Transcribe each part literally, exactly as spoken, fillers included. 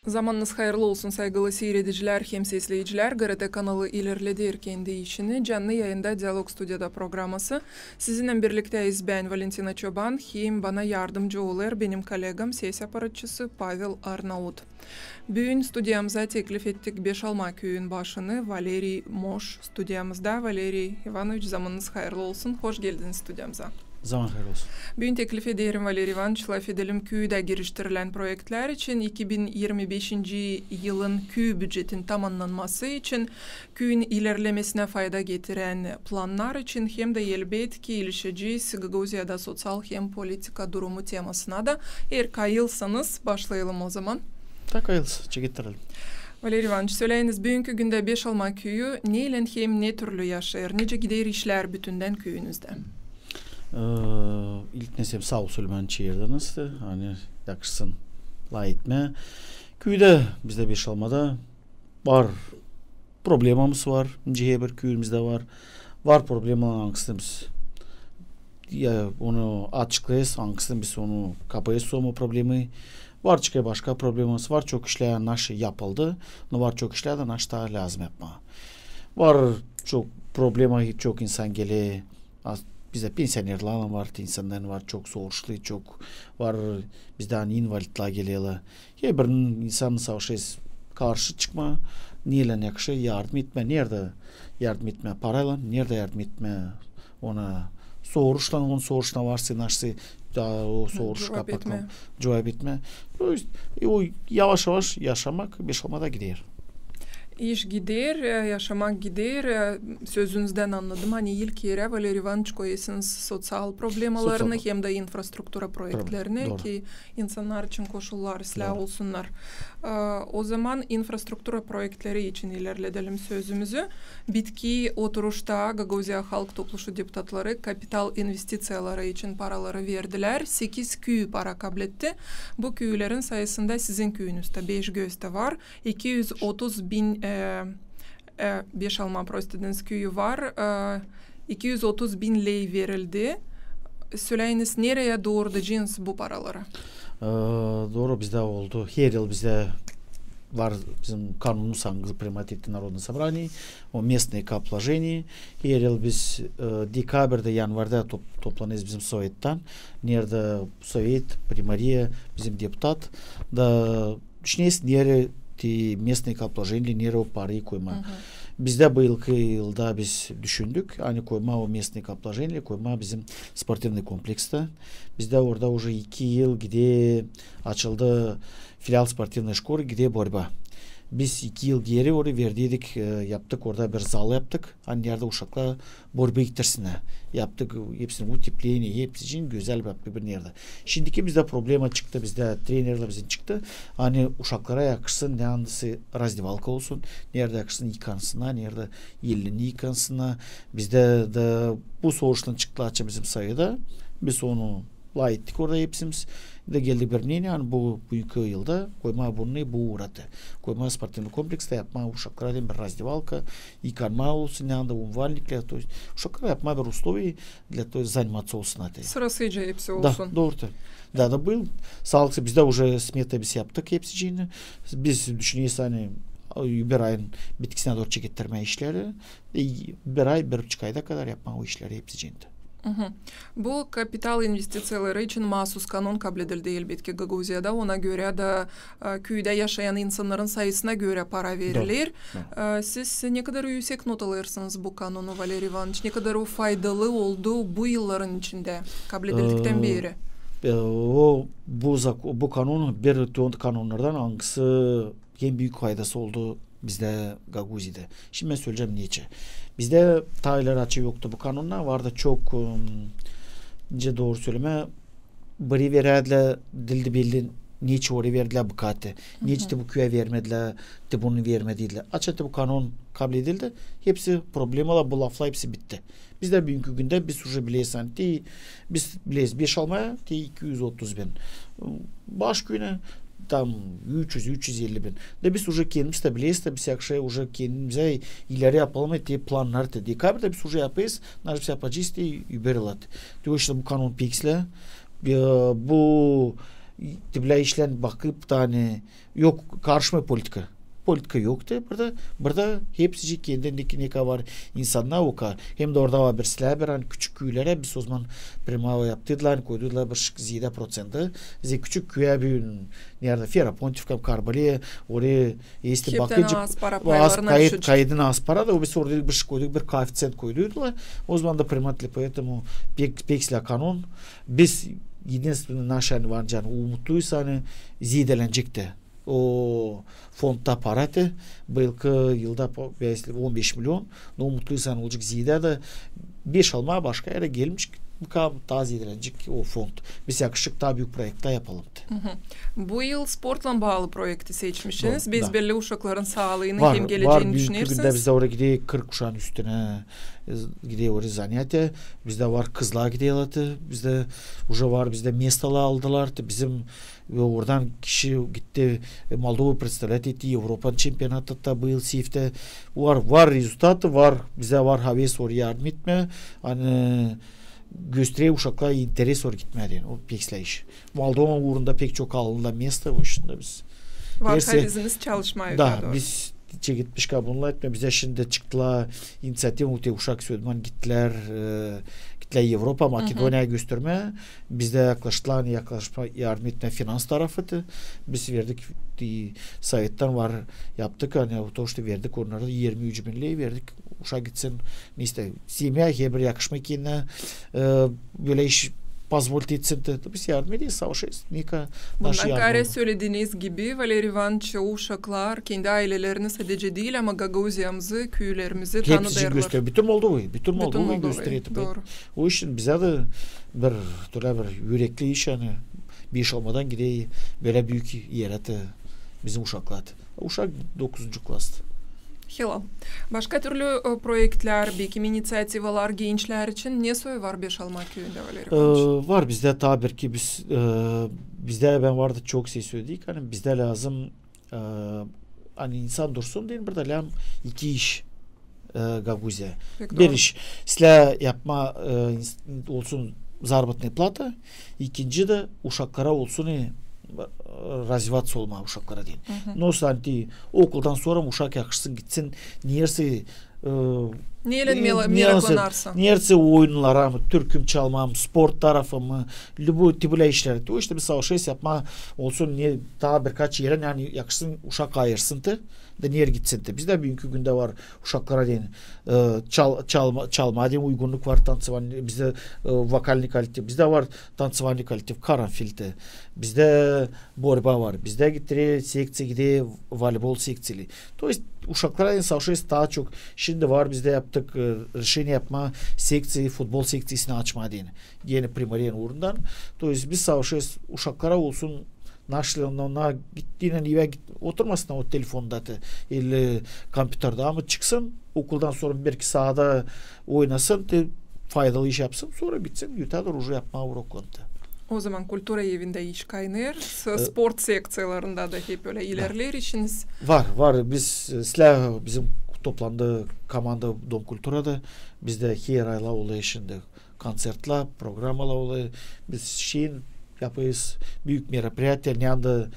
Zamanınız hayırlı olsun, saygılı siiredicilär hem sesleyicilär. GRT kanalı ilerleder kendi işini. Canlı yayında Dialog studiyada programası. Sizinnän birliktäyiz bän, Valentina Çoban, hem bana yardımcı olêr benim kollegam, ses aparatçısı Pavel Arnaut. Büün studiyamıza teklif ettik Beşalma küüyün başını Valeriy Moş. Studiyamızda Valeriy İvanoviç, zamanınız hayırlı olsun. Hoş geldiniz studiyamıza. Zaman hayırlı olsun. Büün teklif ederim, Valeriy İvanoviç, lafedelim küüdä giriştirilän proektlär için. İki bin irmi beşinci yılın küü bücetin tamannanması için, küüyün ilerlemesinä fayda getirän plannar için hem dä, elbetki, ilişecez Gagauziyada soţial hem politika durumu temasına da. Eer kayılsanız, başlayalım ozaman. Da kayılsın, çekettirelim. Valeriy İvanoviç, söleyiniz, büünkü gündä Beşalma küüyü neylän hem ne türlü yaşêêr, nicä gider işlär bütündän küüyünüzdä? Ee, ilk nesem saa ol, Süleyman, çevirdiniz, ani yakışsın lafetmää. Küüdä, bizdä Beşalmada var problemamız var, nicä herbir küüyümüzdä var. Var problema, angısını biz, ya, onu açıklayız, angısını biz onu kapayız, o problemayı. Var çıkêr başka problemamız, var çok işlär naşey yapıldı, no var çok işlär dä naşey taa lääzım yapmaa. Var çok problema, çok insan geler, az, bizdä pensionerlär var, insannar var, çok soruşlu, çok var, bizdä ani invalitlär gelerlär. Herbirinin insanın savaşêr karşı çıkmaa, neylän yakışêr yardım etmää, neredä yardım etmää paraylan, neredä yardım etmää ona soruşlan, onun soruşuna varsa, naşey taa o soruş kapatmaa, cuvap etmää. То есть, e, o yavaş-yavaş yaşamak Beşalmada gider. İş gider, e, yaşamak gider. E, sözünüzdän annadım, ani ilk erä, Valeriy İvanoviç, koyêrsınız soţial problemalarını hem dä infrastruktura proektlerini, ki insannar için koşullar islää olsunnar. E, ozaman infrastruktura proektleri için ilerledelim sözümüzü. Bitki oturuşta Gagauziya Halk Topluşu deputatları kapital investiţiyaları için paraları verdilär. Sekiz küüyü para kabletti. Bu küüylerin sayısında sizin küüyünüz dä, Beşgöz dä var. İki üz otuz bin, e, e, Beşalma, prost ediniz, küüyü var. E, iki üz otuz bin ley verildi. Söleyiniz, nereyi dooradacenız bu paraları? E, dooru, bizdä oldu. Her yıl bizdä var bizim kanunumuz, angısı primat etti Narodno sobranie, o местное капвложение. Her yıl biz, e, dekabrda, yanvarda top-, toplanêrız bizim sovettän. Neredä sovet, primariya, bizim deputat da düşüneriz, neredä te местное капвложение, neredä o parayı koymaa. Bizdä bu yılkı yılda biz düşündük, ani koymaa o местное капвложение, koymaa bizim sportivnıy komplekstä. Bizdä orada uje iki yıl gider açıldı filial sportivnıy şkola, gider борьба. Biz iki yıl geeri orayı verdiydik, e, yaptık, orada bir zal yaptık. Ani neredä uşaklar борьба ettirsinnär. Yaptık hepsini, утепление, hepsi için gözäl yaptık bir neredä. Şindiki bizdä problema çıktı, bizdä trenerlär bizim çıktı. Ani uşaklara yakışsın, neredä razdevaalka olsun, neredä yakışsın yıkansınnar, neredä ellerini yıkansınnar. Bizdä dä bu soruşlan çıktılar açan bizim sovetä. Biz onu lafettik orada hepsimiz. Da geldik bir мнение, ani bu, büünkü yılda koymaa bunu bu uurada. Koymaa sportivnıy komplekstä, yapmaa uşaklara bir razdevaalka, yıkanmaa olsun, neredä умывальниклär, то есть uşaklara yapmaa bir условия для того, заниматься olsunnar. Sırasıca hepsi olsun. Da, dooru. Da, da bu yıl, saalıksa, bizdä uje smeta biz yaptık hepsicini. Biz düşüneriz, ani, e, bir ayın bitkisinä dooru çekettirmää işleri. E, bir ay, bir buçuk ayda kadar yapmaa o işleri hepsicini. Bu kapital investiţiyaları için maasuz kanun kabledildi, elbetki, Gagauziyada. Ona görä dä, e, küüdä yaşayan insannarın sayısına görä para veriler. E, siz ne kadar üüsek not alêrsınız bu kanunu, Valeriy İvanoviç? Ne kadar o faydalı oldu bu yılların içindä, kabledildikten beeri? E, o, bu zak-, bu kanun bir te o kanunnardan, angısı en büük faydası oldu bizdä Gagauziyada. Şindi bän söleyecäm neçin. Bizdä taa ileri açan yoktu bu kanunnar, vardı çok, ım, nicä dooru sölemää, biri verärdilär, diildi belli, neçin orayı verdilär bu kadar. Neçin te bu küüyä vermedilär, te bunu vermedilär. Açan te bu kanun kabledildi, hepsi problemalar, bu laflar hepsi bitti. Bizdä büünkü gündä biz uje bileriz, ani te, biz bileriz Beşalmaya te iki üz otuz bin. Baş küüyünä tam üç üz, üç üz elli bin. Da biz uje kendimiz dä bileriz, da biz yakışa uje kendimizä ileri yapalım, te plannar te dekabrda biz uje yapêrız, naşey biz yapacez te, iberilä te. Te o işte bu kanun pekslä, e, bu te bölä işlän bakıp da, ani yok, karışmêêr politika. Politika yok te burada. Burada hepsicii kendi ne, ne kadar var insannar, o kadar. Hem dä orada var birisi bär, ani küçük küülerä biz o zaman primav yaptılar, ani koydular bir şık ziedä proţenti. Zerä küçük küüyä büün neredä Ferapontifka, Karbaliye, orayı eesti bakıcı, az para, az paylarına kayıt, düşecek. Kaydına az para da, o biz orada bir şık koyduk, bir koefiţient koydular. O zaman da primatli, поэтому pek, pek slä kanon. Biz единственный naş, ani var canı, umutluyuz, ani ziedälenecek te o fondta para te, bıyılkı yılda po-, on beş milyon, no umutluyuz, ani olacek ziedä dä, beş alma başka erä gelmiş, bu kadar taa ziedälenecek o fond. Biz yakışık taa büük proektä yapalım te. Bu yıl sportlan baalı proekti seçmişsiniz. Bes belli uşakların saalıını hem geleceeni düşünersiniz. Var, var, büünkü gündä bizdä oraya gider kırk uşaan üstünä, e, gider oraya занятия. Bizdä var kızlar giderlär te, bizdä уже var, bizdä mestolar aldılar te, bizim Ve oradan kişi gitti, e, Moldovayı представлять etti Evropanın çempionatında bu yıl Siiftä. Var, var rezultatı, var, bizdä var haves oraya yardım etmää. Ani gösterer uşaklara interes oraya gitmää deyni. O pek slä iş. Moldovanın uurunda pek çok alındı mesto, o işindä biz. Var haveziniz çalışmaa. Da, biz çeketmişka bunlar etmää. Bizdä şindi çıktılar iniţiativa, te uşak söledim, ani gittilär, e, gittilär Evropa, Makedoniyaya göstermää. Bizdä yaklaştılar, ani yaklaşma, yardım etmää finans tarafı te. Biz verdik, e, sovettän var, yaptık, ani то, что verdik onnara, irmi üç bin ley verdik, uşak gitsin, ne isteer. Semya, herbir yakışmêêr kendinä, e, bölä iş позволить etsin te. Biz yardım ederiz, savaşêrız. Bundan kaarä, sölediniz gibi, Valeriy İvanıç, o uşaklar kendi aylelerini sadece diil, ama Gagauziyamızı, küülerimizi tanıdêrlar. Bütün Moldovayı, bütün Moldovayı gösterer. Dooru. O işin bizä dä bir, tölä bir ürekli iş, ani beş almadan gider bölä büük erä te bizim uşaklar. Uşak dokuzuncu klasta. Hilal. Başka türlü, e, proektlär, bekim iniţiativalar gençlär için ne soy var Beşalma küüyündä, Valeriy İvanıç? E, var bizdä, tabii ki biz, e, bizdä, bän var da çok şey söledik, ani bizdä lääzım, e, ani insan dursun deyni, burada lääzım iki iş, e, Gagauziya. Bir iş, islää yapmaa, e, ins-, olsun заработная плата, ikinci dä uşaklara olsun, e, развиваться olmaa uşaklara deyni. Nasıl ani okuldan sora uşak yakışsın gitsin, nersä, e, neylän meraklanarsa. Nersä oyunlara mı, türkü mü çalmaa mı, sport tarafı mı, любой te bölä işlär. O işte biz savaşêrız yapmaa olsun, ne, taa birkaç erä, ani yakışsın uşak ayırsın te, da ner gitsin te. Bizdä büünkü gündä var uşaklara deyni, e, çal-, çalma-, çalmaa deyni uygunnuk var, танцевальный, bizdä, e, вокальный коллектив, bizdä var танцевальный коллектив, karanfil te, bizdä борьба var, bizdä gider sekţiya, gider voleybol sekţiyaları. То есть uşaklara deyni savaşêrız taa çok. Şindi var bizdä yaptık, e, решение yapmaa sekţiya, futbol sekţiyasını açmaa deyni. Genä primariyanın uurundan. То есть biz savaşêrız uşaklara olsun, naşlı ona gittiynän evä git-, oturmasın o telefonda te, ili kompyuterdä, ama çıksın, okuldan sora bir-iki saada oynasın te, faydalı iş yapsın, sora bitsin, ötää dooru uje yapmaa uroklarını te. O zaman kultura evindä iş kaynêêr, s-, sport sekţiyalarında da hep ölä ilerleer işiniz. Var, var. Biz, e, islää bizim toplandı komanda Dom kulturada, bizdä her ayda olêr şindi konţertlär, programalar olêr. Biz şeyin yapêrız, büük мероприятия, neredä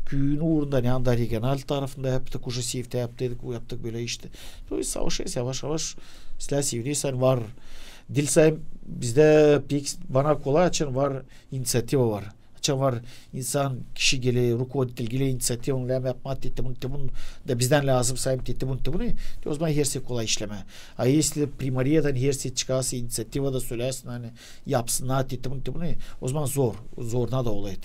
küüyün uurunda, neredä regional tarafında yaptık, uje Siiftä yaptık, yaptık bölä işte. То есть savaşêrız yavaş-yavaş, islää sevineriz, ani var. Diil sayım, bizdä pek bana kolay, açan var iniţiativa var. Açan var insan, kişi geler, руководитель geler, iniţiativa, lääzım yapmaa te, te bunu, te bunu, da bizdän lääzım sayım te, te bunu, te bunu, te o zaman hersi kolay işlemää. A если примариядän hersi çıkarsa, iniţiativa da söläsin, ani yapsınnar te, te bunu, te bunu, o zaman zor, zoruna da olêr.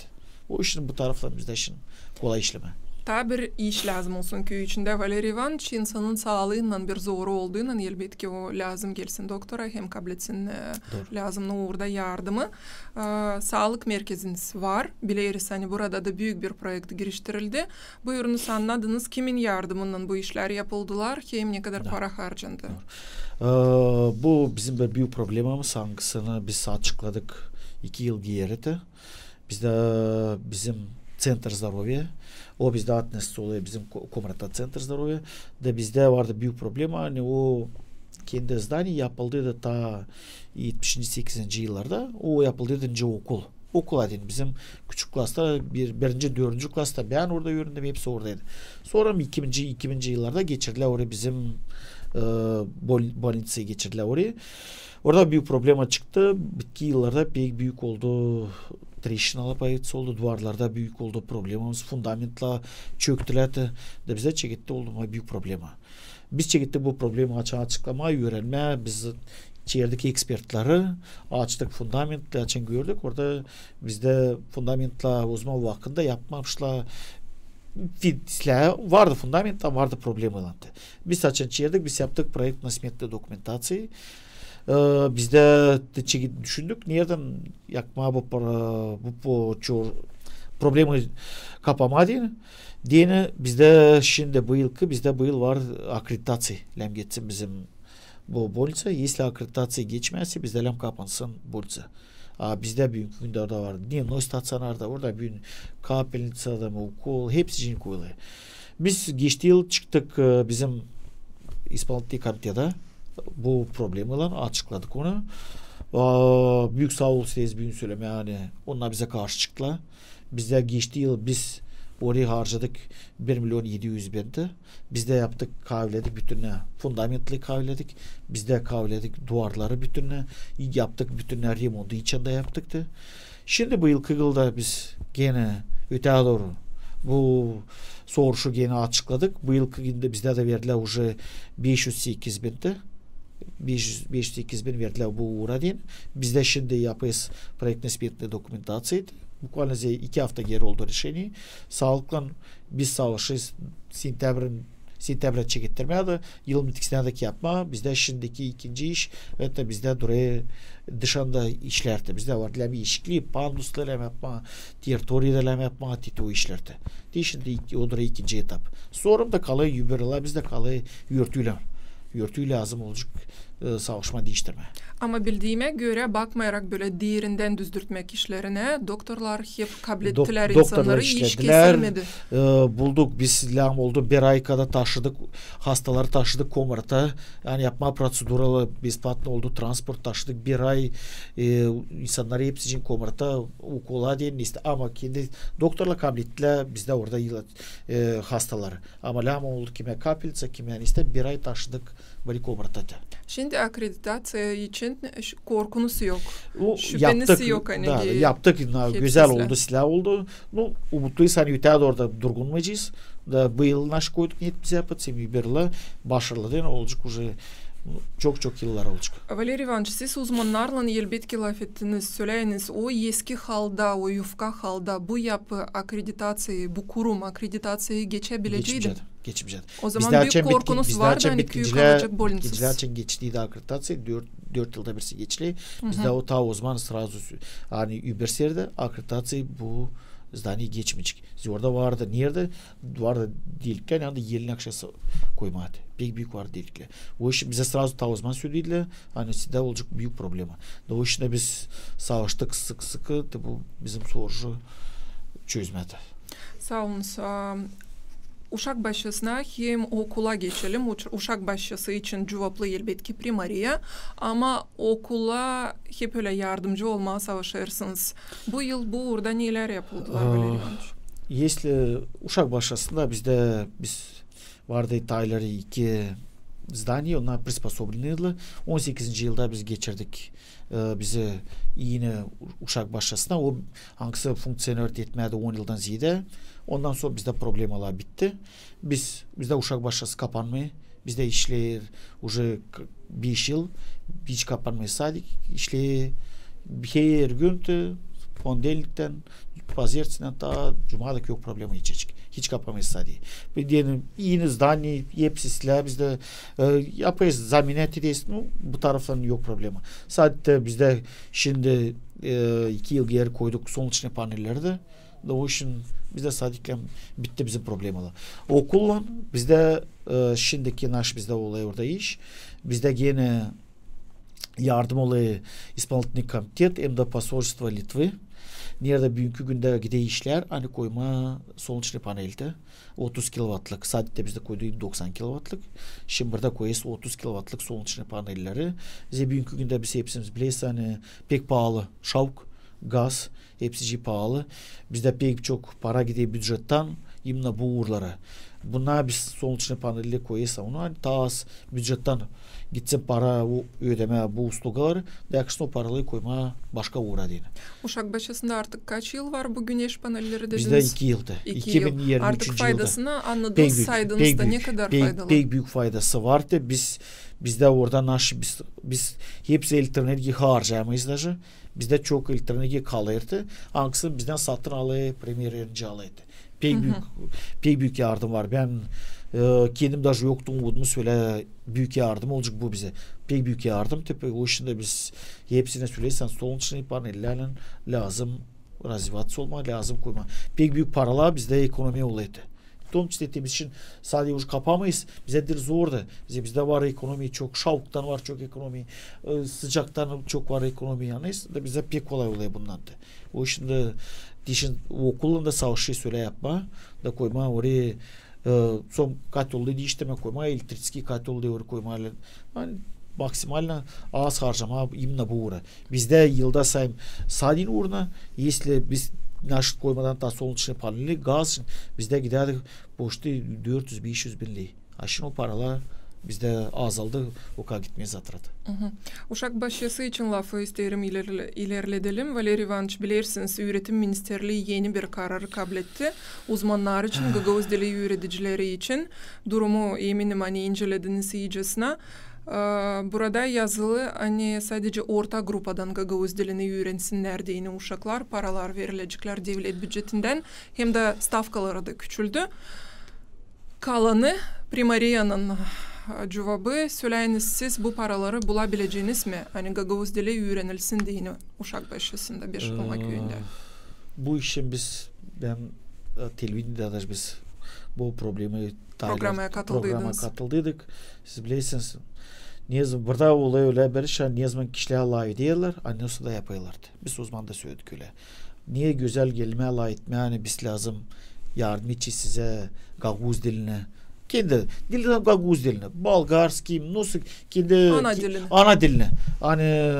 O işin bu tarafları bizdä şindi kolay işlemää. Taa bir iş lääzım olsun küüyün içindä, Valeriy İvanıç, insanın saalıınnan bir zoru olduynan, elbetki, o lääzım gelsin doktora hem kabletsin, e, lääzımnı uurda yardımı. E, saalık merkeziniz var. Bileeriz, ani burada da büük bir proekt giriştirildi. Buyurunuz, annadınız, kimin yardımınnan bu işlär yapıldılar hem ne kadar para harcandı? E, bu bizim bir büük problemamız, angısını biz açıkladık iki yıl geeri te. Bizdä bizim центр здоровья, o bizdä относится olêr bizim Ko-, Komrat'a центр здоровья. Da bizdä vardı büük problema, ani o kendi здание yapıldıydı taa etmişinci, sekizinci yıllarda, o yapıldıydı nicä okul. Okula deyni bizim küçük klasta, bir, birinci, dördüncü klasta bän orada üürendim, hepsi oradaydı. Sora ikinci, ikinci yıllarda geçirdilär orayı bizim, e, bol-, bolniţayı geçirdilär orayı. Orada büük problema çıktı. Bitki yıllarda pek büük oldu. Treşinalar payıtsı oldu. Duvarlarda büük oldu problemamız. Fundamentlär çöktülär. Da bizä çeketti oldu büük problema. Biz çekettik bu problemi açan açıklamaa, üürenmää. Biz çeerdik ekspertleri, açtık fundamentlär, açan gördük. Orada bizdä fundamentlär o zaman vakıdında yapmamışlar. Fiislää vardı fundamentlär, vardı problemalar. Biz açan çeerdik, biz yaptık proektno-smetnaya dokumentaţiyayı. E, bizdä te çekettik, düşündük, neredän yapmaa bu pro-, bu, bu çor-, problemayı kapamaa deyni. Deyni bizdä şindi bu yılkı, bizdä bu yıl var akkreditaţiya, lääzım geçsin bizim bu bolniţa. Если akkreditaţiya geçmezsä, bizdä lääzım kapansın bolniţa. A bizdä büünkü gündä orada var dnevnoy staţionar da, orada büün kapelniţa da, ukol, hepsi için koyulêr. Biz geçti yıl çıktık, e, bizim исполнительный komitettä bu problemaylan, açıkladık onu. A, büük saa olsun, büün sölemää, ani onnar bizä karşı çıktılar. Bizdä geçti yıl biz orayı harcadık bir milyon edi üz bin te. Bizdä yaptık, kaviledik bütünnä, fundamentlär kaviledik. Bizdä kaviledik duvarları bütünnä. Yaptık bütünnä remontu, içindä yaptık da. Şindi bu yılkı yılda biz genä ötää dooru bu soruşu genä açıkladık. Bu yılkı gündä bizdä dä verdilär уже beş üz sekiz bin te. Beş üz, beş üz sekiz bin verdilär bu uura deyni. Bizdä şindi yapêrız proektno-smetnaya dokumentaţiyayı. Буквально iki afta geeri oldu reşeniye. Saalıklan biz savaşêrız sentebrin, sentebrin çekettirmää da, yılın bitkisinä dä yapmaa. Bizdä şindiki ikinci iş, это bizdä durêr dışında işlär te. Bizdä var lääzım işiklik, panduslar lääzım yapmaa, territoriya da lääzım yapmaa, te o işlär te. Te şindi iki, o durêr ikinci etap. Sora da kalêr, öbür yıla bizdä kalêr örtü lääzım. Örtü lääzım olacek, e, savaşmaa, diiştirmää. Ama bildiimä görä, bakmayarak bölä derindän düzdürtmäk işlerinä, doktorlar hep kablettilär insannarı, hiç kesilmedi. E, bulduk biz, lääzım oldu bir ay kadar taşıdık, hastaları taşıdık Komarta. Yani yapmaa proţeduralar besplatno oldu, transport taşıdık bir ay, e, insannarı hepsi için Komarta, ukola deyni, işte, ama kendi doktorlar kablettilär bizdä orada yıla-, e, hastaları. Ama lääzım oldu kimä kapelniţa, kimä, işte, bir ay taşıdık bari Komarta te. Şindi akkreditaţiya için ş-, korkunuz yok. Şüpeniz yok, ani da, deyni, yaptık, gözäl oldu, islää oldu. Nu, umutluyuz, ani ötää dooru da durgunmayacez. Da bu yıl naşey koyduk niyet biz yapacez, hem öbür yıla başarılı deyni olacek уже, nu, çok-çok yıllar olacek. Valeriy İvanıç, siz uzmannarlan elbetki lafettiniz, sölädiniz, o eski halda, o yufka halda bu yapı akkreditaţiyayı, bu kurum akkreditaţiyayı geçäbileceydi? Geçmeyecek. Geçmeyecek. O zaman büük korkunuz vardı, ani küüyü kalacek bolniţası. Bizdä açan geçtiydi akkreditaţiya, dört, dört yılda bir geçiler. Bizdä o taa o zaman сразу sü-, ani öbür serdä akkreditaţiya bu zdaniye geçmeyecek. Orada vardı, neredä vardı delikler, ani elin akşası koymadı. Pek büük vardı delikler. O iş bizä сразу taa o zaman söledilär, ani sizdä olacek büük problema. Da o iştä biz savaştık sıkı-sıkı, da bu bizim soruşu çözmedi. Saa olun. Uşak başçasına hem okula geçelim. Uş-, uşak başçası için cuvaplı elbetki primariya, ama okula hep ölä yardımcı olmaa savaşêrsınız. Bu yıl bu uurda nelär yapıldılar, Valeriy İvanıç? Если uşak başçasında bizdä biz vardı tayları iki zdaniye, onnar приспособленныйдылар. On sekizinci yılda biz geçirdik, e, bizi eni u-, uşak başçasına. O, angısı funkţioneer etmedi on yıldan zeedä. Ondan sora bizdä problemalar bitti. Biz, bizdä uşak başçası kapanmêêr. Bizdä işleer уже k-, beş yıl, hiç kapanmêêr sadik. İşleer her gün te, ponedelniktän, pazertesindän taa cumadakı yok problema, hiç, hiç, hiç kapanmêêr sadiyi. Bir deyni, eni zdaniye, hepsi islää bizdä, e, yapêrız, zaminat ederiz, nu, bu taraftan yok problema. Sadä bizdä şindi, e, iki yıl geeri koyduk солнечные panelleri dä. Da o işin bizdä sadiklän bitti bizim problemalar. Okullan bizdä, e, şindiki naş bizdä olêr orada iş. Bizdä genä yardım olêr исполнительный komitet hem dä посольство Литвы. Neredä büünkü gündä gider işlär, ani koymaa солнечный panel te, otuz kilovatlık. Sadiktä bizdä koydu doksan kilovatlık. Şindi burada koyêrız otuz kilovatlık солнечный panelleri. Zerä büünkü gündä biz hepsimiz bileyiz, ani pek paalı şavk. gaz, hepsicii paalı. Bizdä pek çok para gider bücettän, именно bu uurlara. Bunnar biz solnecnıy panelleri koyêrız, onu ani taa az bücettän gitsin para o ödemää bu uslugaları, da yakışsın o paraları koymaa başka uura deyni. Uşakbaşısında artık kaç yıl var bu güneş panelleri dediniz? Bizdä iki yıldı. İki yıl. İki bin yirmi üçüncü yılda. Artık faydasını annadınız, saydınız da ne kadar faydalı? Pek büük faydası var. Te biz, bizdä orada naşı, biz, biz hepsi elektroenergiya harcayamêêrız даже. Bizdä çok elektroenergiya kalêrdı. Angısını bizdän satın alêr, Premier Energy alêrdı. Pek büük, pek büük yardım var. Bän, e, kendim даже yoktu umudumu, ölä büük yardım olacek bu bizä. Pek büük yardım. Te o işindä biz hepsinä söleersän, solnecnıy panellärlän lääzım развиваться olmaa, lääzım koymaa. Pek büük paralar bizdä ekonomiya olêrdı. В том числе te biz şindi sade ucu kapamêêrız. Bizdä diil zordu. Bizdä, bizdä var ekonomiya çok, şauktan var çok ekonomiya, e, sıcaktan çok var ekonomiya. Yani, da bizdä pek kolay olêr bundan da. O işindä, te şindi okulunda savaşêrız ölä yapmaa, da koymaa oraya, e, son kotelları diiştirmää, koymaa elektriçeskiy kotelları oraya koymaa. Yani, maksimalno az harcamaa именно bu uura. Bizdä yılda sayım sadin uuruna, если biz naşıt koymadan taa solnecnıy paneli, gaz, bizdä gidärdi почти dört üz, beş üz bin ley. A şindi o paralar bizdä azaldı, o kadar gitmeer zatrata. Uşakbaşısı için lafı isteerim ilerle-, ilerledelim. Valeriy İvanıç, bilersiniz, Üüretim ministerlii eni bir kararı kabletti. Uzmannar için, gagauz dili üüredicileri için. Durumu, eminim, ani incelediniz iicesinä. E, burada yazılı, ani sadece orta grupadan gagauz dilini üürensinnär deyni uşaklar, paralar verилeceklär devlet bücetindän, hem dä stavkaları da küçüldü. Kalanı, Primariyanın, e, cuvabı, söläyiniz, siz bu paraları bulabileceniz mi, ani gagauz dili üürenilsin deyni uşakbaşısında Beşikoma küüyündä? Bu işin biz, bän, e, televideniyedä biz bu problemi Programaya katıldıydık. Siz bilersiniz, ne zaman burada olêr ölä bir iş, ani ne zaman kişilär lafederlär, ani o zaman da yapêrlar. Biz o zaman da söledik ölä. Ne gözäl gelmää, lafetmää, ani biz lääzım yardım için sizä gagauz dilini, kendi dilini, gagauz dilini, болгарский, nasıl, kendi ana dilini, ana dilini, ani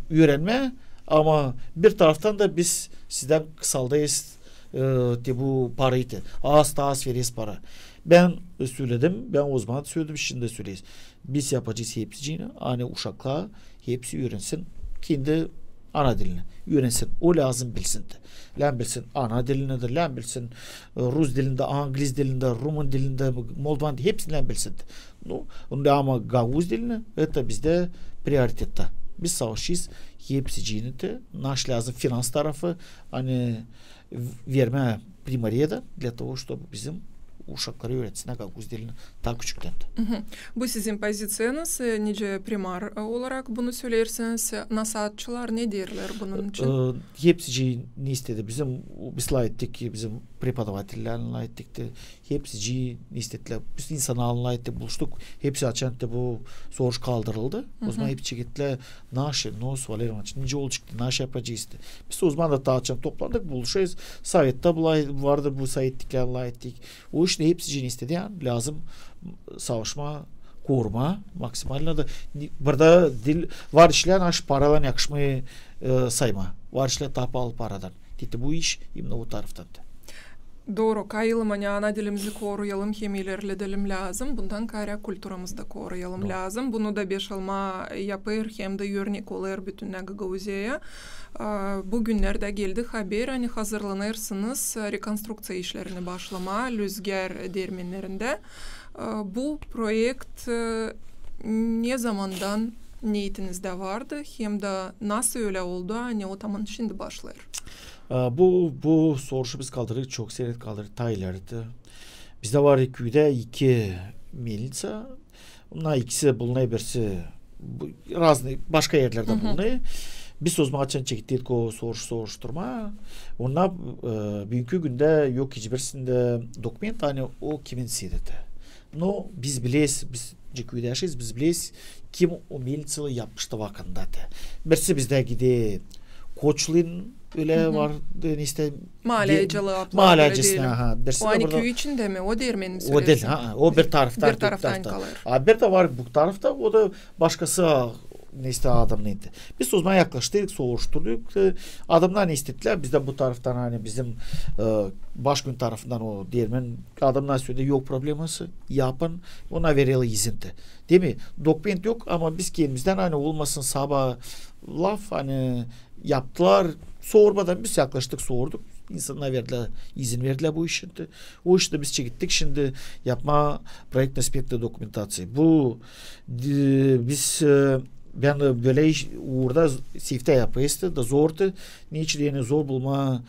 üürenmää, ama bir taraftan da biz sizdän kısaldêrız, e, te bu parayı te. Az taa az vereriz para. Bän, e, söledim, bän o zaman da söledim, şindi dä söleeriz. Biz yapacez hepsicini, ani uşaklar hepsi üürensin kendi ana dilini. Üürensin, o lääzım bilsin dä. Lääzım bilsin ana dilini dä, lääzım bilsin, e, rus dilini dä, angliz dilini dä, rumun dilini dä, moldovan dilini, hepsini lääzım bilsin dä. Ну, ama gagauz dilini, это bizdä prioritettä. Biz savaşêrız hepsicini te, naşı lääzım finans tarafı, ani v-, vermää Primariyada, для того, чтобы bizim uşakları üüretsinnär gagauz dilini taa küçüktän. Bu sizin pozisiyanız, e, nicä primar, e, olarak bunu söleersiniz, e, nasaatçılar ne deerlär bunun için? E, hepsicii ne istedi? Bizim, biz lafettik, bizim преподавательлär lafettik te, hepsicii ne istedilär. Biz insanarlan lafettik, buluştuk. Hepsi açan te bu soruş kaldırıldı. O zaman hepsi gittilär, naşı, nasıl, Valeriy İvanıç, nicä olacek, naşı yapacez te. Biz o zaman da taa açan toplandık, buluşêrız. Sovettä bu laf-, vardı bu sovettiklär, lafettik. O işin hepsicii ne istedi, ani lääzım savaşmaa, korumaa maksimalno da. Burada diil, var işlär, naşı paradan yakışmêêr, e, saymaa. Var işlär taa paalı paradan. Te bu iş именно o taraftan da. Dooru, kayılım, ani ana dilimizi koruyalım hem ilerledelim lääzım. Bundan kaarä kulturamızı da koruyalım lääzım. Bunu da Beşalma yapêr hem dä örnek olêr bütünnä Gagauziyaya. A, bu günnerdä geldi haber, ani hazırlanêrsınız rekonstrukţiya işlerini başlamaa Lüzgär dermennerindä. A, bu proekt, e, ne zamandan neetinizdä vardı hem dä nasıl ölä oldu, ani o taman şindi başlêêr? A, bu, bu soruşu biz kaldırdık, çok seret kaldırdık, taa ileri te. Bizdä var küüdä iki melnitsa. Bunnar ikisi bulunêr, birisi bu, raznıy, başka erlerdä bulunêr. Biz o zaman açan çekettik o soruş-, soruşturma. Onnar, e, büünkü gündä yok hiçbirisindä dokument, ani o kimin sedi te. No biz bileriz, biz nicä küüdä yaşêêrız, biz bileriz, kim o melnitsaları yapmıştı vakıdında te. Birisi bizdä gider Koçluyun, ölä var, e, ne ise, maalä acılı adlı, maalä acısına, aha. O ani küü içindä mi? O dermeni mi söleersin? O diil, ha, o bir tarafta, bir tarafta kalêr. A bir dä var bu tarafta, o da başkası, a, neysä adamnar indi. Biz o zaman yaklaştırdık, soruşturduk. E, adamnar ne istedilär, bizdä bu taraftan, ani bizim, e, başkan tarafından o deermän adamnar söledilär, yok probleması, yapın, ona vererlär izin dä. Deer mi, dokument yok, ama biz kendimizdän, ani olmasın sabaa laf, ani yaptılar, sormadan biz yaklaştık, sorduk. İnsannar verdilär, izin verdilär bu işi. O iştä biz çekettik şindi yapmaa proektno-smetnıy dokumentaţiya. Bu, e, biz, e, bän bölä iş, uurda seftä yapêrdım da zordu. Neçin deyni zor bulmaa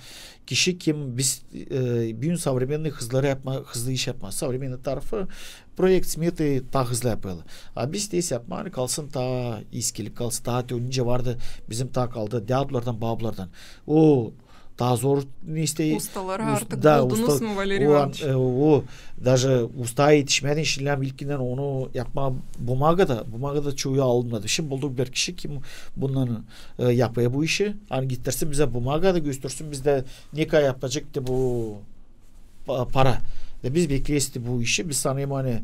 kişi, kim biz, e, büün sovremennıy hızlı yapmaa, hızlı iş yapmaa. Sovremennıy tarafı proekt-smetayı taa hızlı yapêrlar. A biz isteeriz yapmaa, ani kalsın taa eskilik, kalsın taa te, nicä vardı, bizim taa kaldı dädulardan, babulardan. O taa zor, ne isteer. Ustaları artık buldunuz mu, Valeriy İvanıç? E, o, daje ustaya etişmedin, şindi ilkindän onu yapmaa bumagada, bumagada çoyu alınmadı. Şindi bulduk bir kişi, kim bundan, e, yapêr bu işi. Ani getirsin bizä bumaga da göstersin bizdä, ne kadar yapacek da bu pa-, para. Da biz bekleeriz bu işi. Biz sanêrım, ani,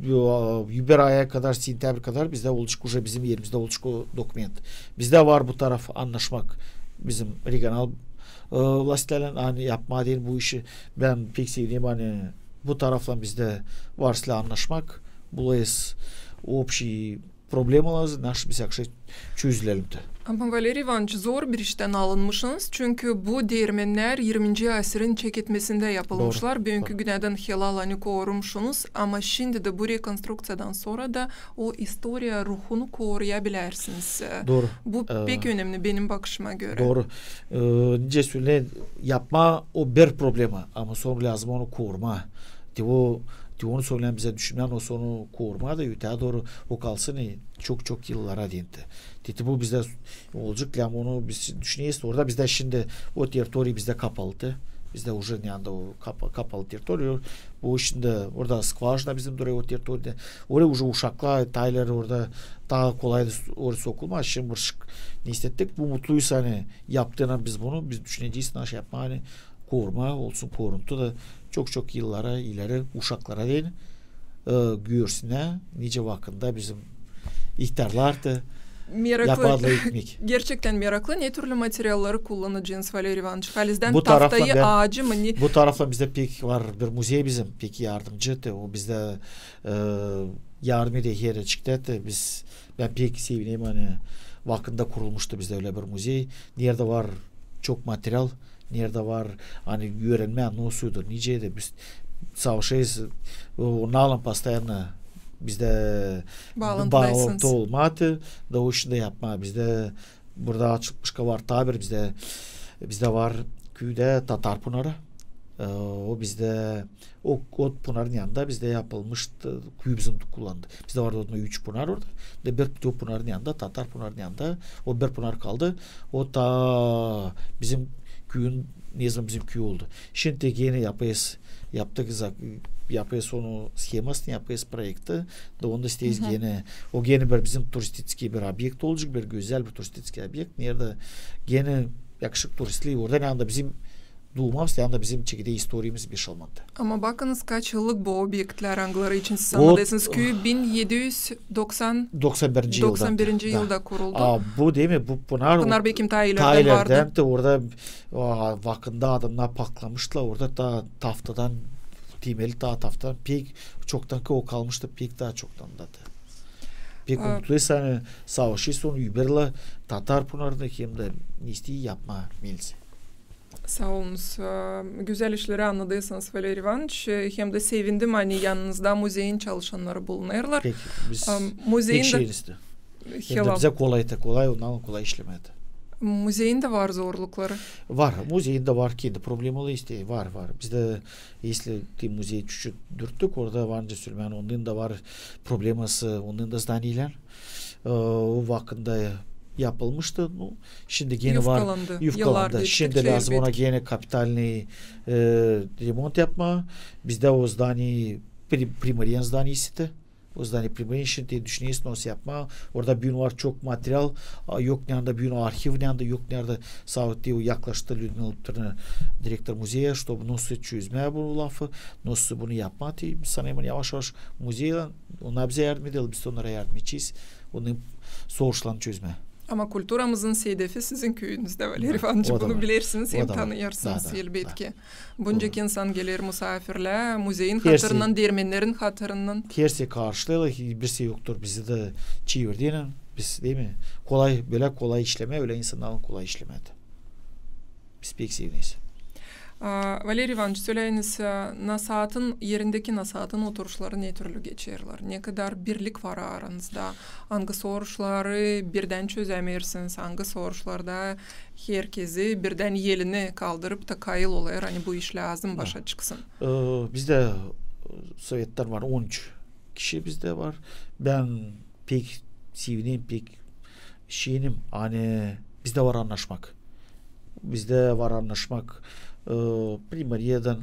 e, iuber aya kadar, sentäbr kadar bizdä olacek, uje bizim erimizdä olacek o dokument. Bizdä var bu taraf annaşmak bizim regional, e, vlastilerlän, ani yapmaa deyni bu işi. Bän pek sevinerim, ani bu taraflan bizdä var sizlä annaşmak. Bulêrız opşiy problemalarımız, naşey biz yakşı çözülelim dä. Ama, Valeriy İvanıç, zor bir iştän alınmışınız, çünkü bu deermennär irminci asirin çeketmesindä yapılmışlar. Büünkü gündän helal, ani korumuşsunuz, ama şindi dä bu rekonstrukţiyadan sora da o istoriya ruhunu koruyabilersiniz. Bu pek önemni benim bakışıma görä. Dooru. E, nicä söleyim, yapmaa o bir problema, ama sora lääzım onu korumaa. Te o, te onu sora bizä düşünmää, o sora korumaa da öteyä dooru o kalsın, e, çok-çok yıllara deyni. Te, te bu bizdä olacek, lääzım onu biz düşüneriz. Orada bizdä şindi o territoriya bizdä kapalı. Bizdä uje ne anda o kapa-, kapalı territoriya. Bu şindi orada skvajina bizim durêr o territoriyada. Oraya uje uşaklar, taylar orada taa kolay da s-, oraya sokulmaz. Şindi bir şık ne istettik. Bu mutluysa, ani yaptıynan biz bunu, biz düşünecez, naşey yapmaa, ani korumaa olsun, koruntu da çok-çok yıllara ileri uşaklara deyni, e, görsünnär, nicä vakıdında bizim ihtarlar da yapardılar ekmek. Gerçektän meraklı, ne türlü materialları kullanacınız, Valeriy İvanıç? Halizdän taftayı, aacı mı, ne? Bu tarafta bizdä pek var bir muzey bizim, pek yardımcı, te o bizdä, e, yardım eder herçektän, te biz, bän pek sevinerim, ani vakıdında kurulmuştu bizdä ölä bir muzey. Neredä var çok material, neredä var, ani üürenmää, nasıldır, nicä dä biz savaşêrız, o, onunnan postoyanno bizdä baalantı olmaa. Da o işi dä yapmaa. Bizdä burada açılmış var taa bir, bizdä, bizdä var küüdä Tatar Pınarı. E, o bizdä o, o pınarın yanında bizdä yapılmıştı, küü bizim kullandı. Bizdä vardı o üç pınar orada. Da bir o pınarın yanında, Tatar Pınarın yanında, o bir pınar kaldı. O taa bizim küüyün, ne zaman bizim küü oldu. Şindi genä yapêrız, yaptık za-, yapêrız onu shemasını, yapêrız proekti. Da onu da isteeriz genä, o genä bir bizim turistitskiy bir obyekt olacek, bir gözäl bir turistitskiy obyekt. Neredä genä yakışık turistleri orada, ne anda bizim duumamız, ne anda bizim çekeder istoriyamız bir şey olmadı. Ama bakınız, kaç yıllık bu obektlär, angıları için siz annadêrsınız. Küü bin edi üz doksan birinci yılda kuruldu. A, bu, deer mi, bu pınar, pınar bekim taa ilerdän vardı. Taa ilerdän te orada, a, vakıdında adamnar paklamıştılar, orada taa taftadan, temeli taa taftadan, pek çoktan ki o kalmıştı, pek taa çoktan da. Pek unutulêr, ani savaşın sonu iiberlär Tatar Pınarını hem dä ne isteer yapmaa milisi. Saa olunuz. E, gözäl işleri annadêrsınız, Valeriy İvanıç. E, hem dä sevindim, ani yanınızda muzeyin çalışannarı bulunêrlar. Pek, biz pek şeeriz dä. Hem dä bizä kolay da, kolay, ondan kolay işlemää. Muzeyin dä var zorlukları. Var, muzeyin dä var kendi problemaları, işte, var, var. Bizdä, если te muzeyi çuçut dürttük, orada var nicä söleyim, ondan da var probleması, ondan da zdaniyeylän. E, o vakıdında yapılmıştı. Nu, şindi genä var, yufkalandı. Şindi lääzım ona genä kapitalnıy, e, remont yapmaa. Bizdä o zdaniye pri-, primarnıy zdaniyesi dä. O zdanie primăriei, şindi düşünesin nasıl yapmaa. Orada büün var çok material, a, yok neredä büün arhiv, neredä yok, neredä. Saadet o yaklaştı Lüdmila Pıtırna, direktor muzeya, ştobu nasıl çözmää bu lafı, nasıl bunu yapmaa. Te sanêrım, yavaş-yavaş muzey, onnar bizä yardım eder, biz onnara yardım edecez. Onu soruşlarını çözmää. Ama kulturamızın sedefi sizin küüyünüzdä, Valeriy İvanıç. Bunu bilersiniz hem tanıyêrsınız, elbetki. Buncak insan geler musaafirlää, muzeyin hatırından, dermennerin hatırından. Hersi karşılêêrlar, bir şey yoktur bizi dä çevirdiynän. Biz, diil mi? Kolay, bölä kolay işlemää, ölä insannarlan kolay işlemää. Biz pek sevineriz. A, Valeriy İvanıç, söleyiniz, a, nasaatın, erindeki nasaatın oturuşları ne türlü geçerlär? Ne kadar birlik var aranızda? Angı soruşları birdän çözämeersiniz, angı soruşlarda herkezi birdän elini kaldırıp da kayıl olêr, ani bu iş lääzım başa çıksın? E, bizdä, e, sovettan var on üç kişi bizdä var. Bän pek sevinerim, pek işenim, ani bizdä var annaşmak. Bizdä var annaşmak, e, primariyadan,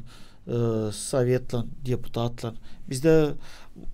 e, sovetlän, deputatlan. Bizdä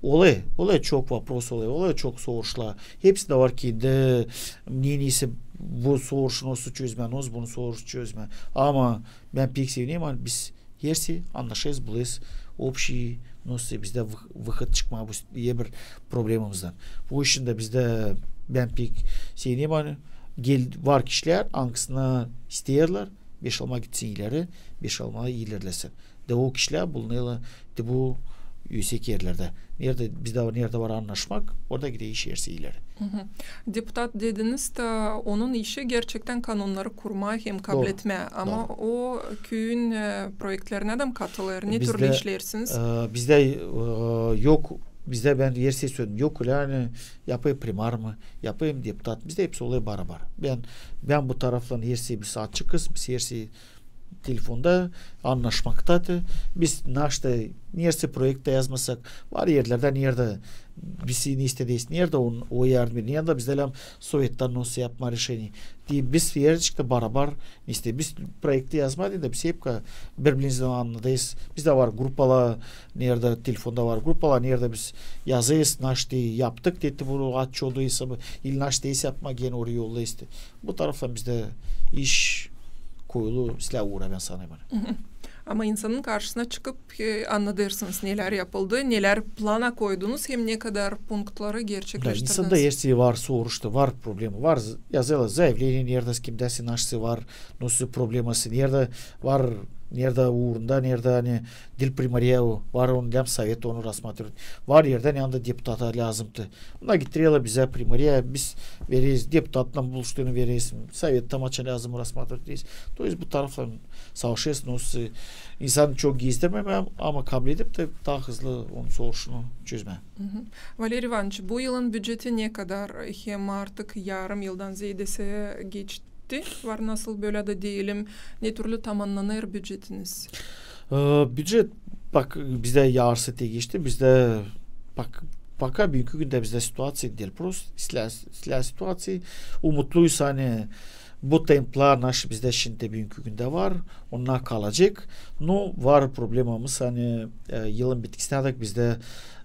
olêr, olêr çok vopros, olêr, olêr çok soruşlar. Hepsindä var kendi mneniyesi, bu soruşu nasıl çözmää, nasıl bunu soruşu çözmää. Ama bän pek sevinerim, ani biz hersi annaşêrız, bulêrız opşiy, nasıl bizdä vıh-, vıhod çıkmaa bu s-, diil bir problemamızdan. Bu işindä bizdä bän pek sevinerim, ani gel-, var kişilär, angısına isteerlär, beşalma gitsin ileri, beşalma ilerlesin. Da o kişilär bulunêrlar da bu üüsek erlerdä. Neredä, bizdä, neredä var annaşmak, orada gider iş hersi ileri. Deputat dediniz dä, onun işi gerçektän kanonnarı kurmaa hem kabletmää. Ama o küüyün, e, proektlerinä dä katılêr. Ne türlü işleersiniz? E, bizdä, e, yok, bizdä bän hersi söledim. Yok, ölä ani yapêr primar mı, yapêr deputat. Bizdä hepsi olêr barabar. Bän, bän bu taraftan hersi biz açıkız, biz hersi telefonda annaşmakta. Biz naşta, neredä proekt yazmasak, var erlerdä, neredä biz ne isteeriz, neredä on, o yardım eder, neredä bizdä lääzım sovettan nasıl yapmaa reşeniye. Diil biz herçiktä barabar, işte biz proekti yazmaa diil dä biz hep ka-, biri-birimizdän annadêrız. Bizdä var grupalar, neredä telefonda var grupalar, neredä biz yazêrız, naşta yaptık, dedi, bu otçodu, esabı, ili naşta yapmaa, genä orayı yollêrız. Bu taraftan bizdä iş koyulu, islää uura, bän sanêrım. Ama insanın karşısına çıkıp, e, annadêrsınız, nelär yapıldı, nelär plana koydunuz hem ne kadar punktları gerçekleştirdiniz. Da, insanda hersi var soruşta, var problema, var z-, yazêrlar zaavleniye, neredä kimdä naşta var, nasıl probleması, neredä var, neredä uurunda, neredä ani diil primariya, var onu lääzım sovet onu rasmatrıvat. Var erdä, neredä deputata lääzımdı. Ona getirerlär bizä primariya, biz vereriz, deputatlan buluştuunu vereriz, sovettä maça lääzım rasmatrıvat. То есть bu taraftan savaşêrız, nasıl insanı çok gezdirmemää, ama kabledip dä taa hızlı onun soruşunu çözmää. Valeriy İvanıç, bu yılın büceti ne kadar hem artık yarım yıldan zeedesi geçti? Var nasıl bölä dä deyelim, ne türlü tamannanêr bücetiniz? E, bücet, bak, bizdä yarısı te geçti, bizdä bak, пока büünkü gündä bizdä situaţiya diil prost, islää, islää situaţiya. Umutluyuz, ani bu templar naşı bizdä şindi büünkü gündä var, onnar kalacek. No, var problemamız, ani, e, yılın bitkisinä dek bizdä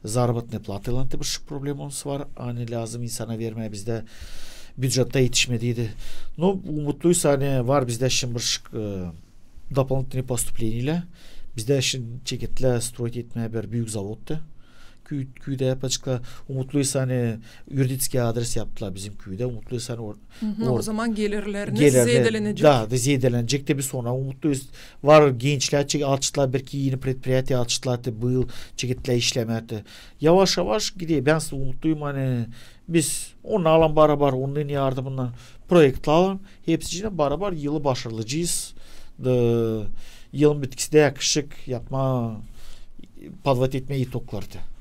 заработная плата ile te bir problemamız var. Ani lääzım insana vermää, bizdä bücettä etişmediydi. No, umutluyuz, ani var bizdä şindi bir, e, дополнительные поступления. Bizdä şindi çeketlär строить etmää bir büük zavodta. Küü-, küüdä yapaceklar. Umutluyuz, ani юридический адрес yaptılar bizim küüdä. Umutluyuz, ani or-, O zaman gelirleriniz zeedelenecek. Da, da zeedelenecek te biz ona umutluyuz. Var gençlär, çe-, açtılar bir iki eni предприятие, açtılar te bu yıl çeketlär işlemää te. Yavaş-yavaş gider. Bän umutluyum, ani biz onnarlan barabar, onnarın yardımınnan proektlarlan hepsicinä barabar yılı başaracez. Da, yılın bitkisindä yakışık yapmaa, подводить etmää itogları.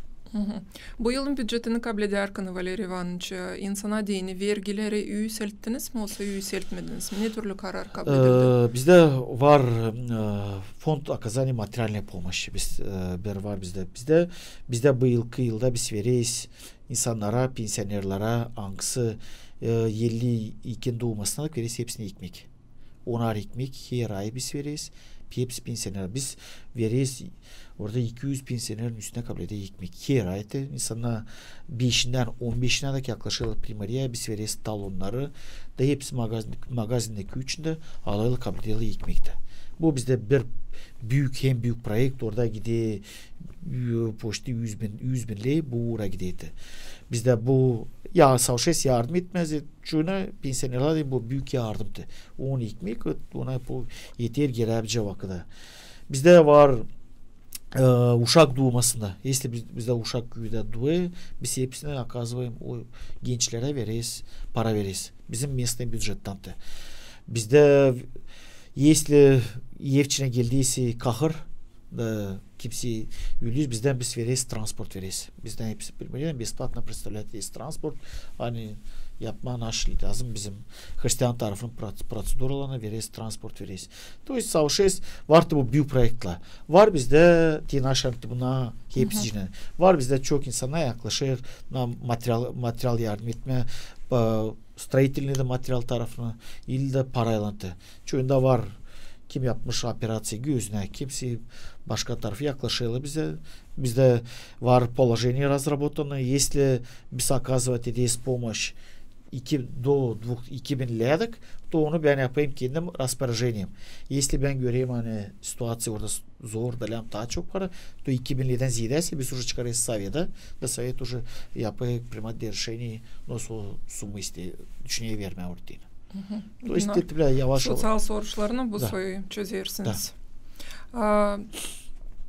Bu yılın bücetini kabledärkän, Valeriy İvanıç, insana deyni vergileri üüselttiniz mi, osa üüseltmediniz mi? Ne türlü karar kabledildi? E, bizdä var, e, фонд оказания материальной помощи. Biz, e, bir var bizdä. Bizdä, bizdä bu yılkı yılda biz vereriz insannara, pensionerlara, angısı, e, elli ikinin duumasına vereriz hepsinä ekmek. Onar ekmek her ay biz vereriz. Hepsi pensioner. Biz vereriz orada iki üz pensionerin üstünä kablede ekmek. Her ay te insannar beşindän on beşinä dek yaklaşêrlar Primoriyaya, biz vereriz talonnarı. Da hepsi magazin, magazindeki üçünde alêrlar, kabledêrlar ekmek tä. Bu bizdä bir büük, hem büük proekt, orada gider, e, poşti üz bin, üz bin ley bu uura gider te. Bizdä bu, ya, savaşêrız yardım etmää, çünkü pensionerlär deyni bu büük yardım te. On ekmek, ona bu eter geräbicä vakıda. Bizdä var, e, uşak duumasında. Если biz, bizdä uşak küüdä duêr, biz hepsinä оказываем, o gençlerä vereriz, para vereriz. Bizim местный бюджеттän te. Bizdä, если ev içinä geldiyse kahır, e, kimsey ölüyüz, bizdä biz vereriz, transport vereriz. Bizdä hepsi Primoriyadan бесплатно предоставляет есть transport. Ani yapmaa naşey lääzım bizim hristian tarafının proc-, proseduralarına vereriz, transport vereriz. То есть savaşêrız, var te bu büük proektlär. Var bizdä te naşey te buna hepsicä. Var bizdä çok insannar yaklaşêr, na material, material yardım etmää, e, строительный material tarafına, ili dä paraylan te. Çoyunda var, kim yapmış operaţiya göznä, kimsey başka tarafı yaklaşêrlar bizä. Bizdä var положение разработано, если biz оказывать ederiz помощь iki, до двух, iki bin ley dek, то onu bän yapêrım kendim распоряжением. Если bän görerim, ani situaţiya orada zor, da lääzım taa çok para, то iki bin leydän zeedä, biz уже çıkarêrız sovetä, da sovet уже yapêr, принимать решение, nasıl o summa iste, düşüner vermää orada deyni. То есть te bilä yavaş-yavaş. Soţial soruşlarını bu soy çözersiniz.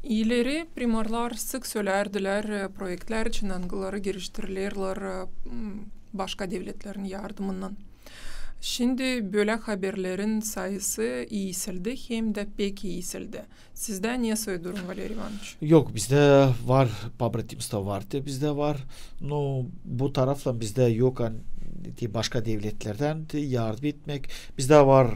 İleri primorlar sık sölärdilär, e, proektlär için, angıları geliştirilerlär, e, m, başka devletlerin yardımınnan. Şindi bölä haberlerin sayısı iisildi, hem dä pek iisildi. Sizdä ne soy durum, Valeriy İvanıç? Yok, bizdä var, побратимство var te, bizdä var. No, bu taraflan bizdä yok, ani, te başka devletlerdän te yardım etmäk. Bizdä var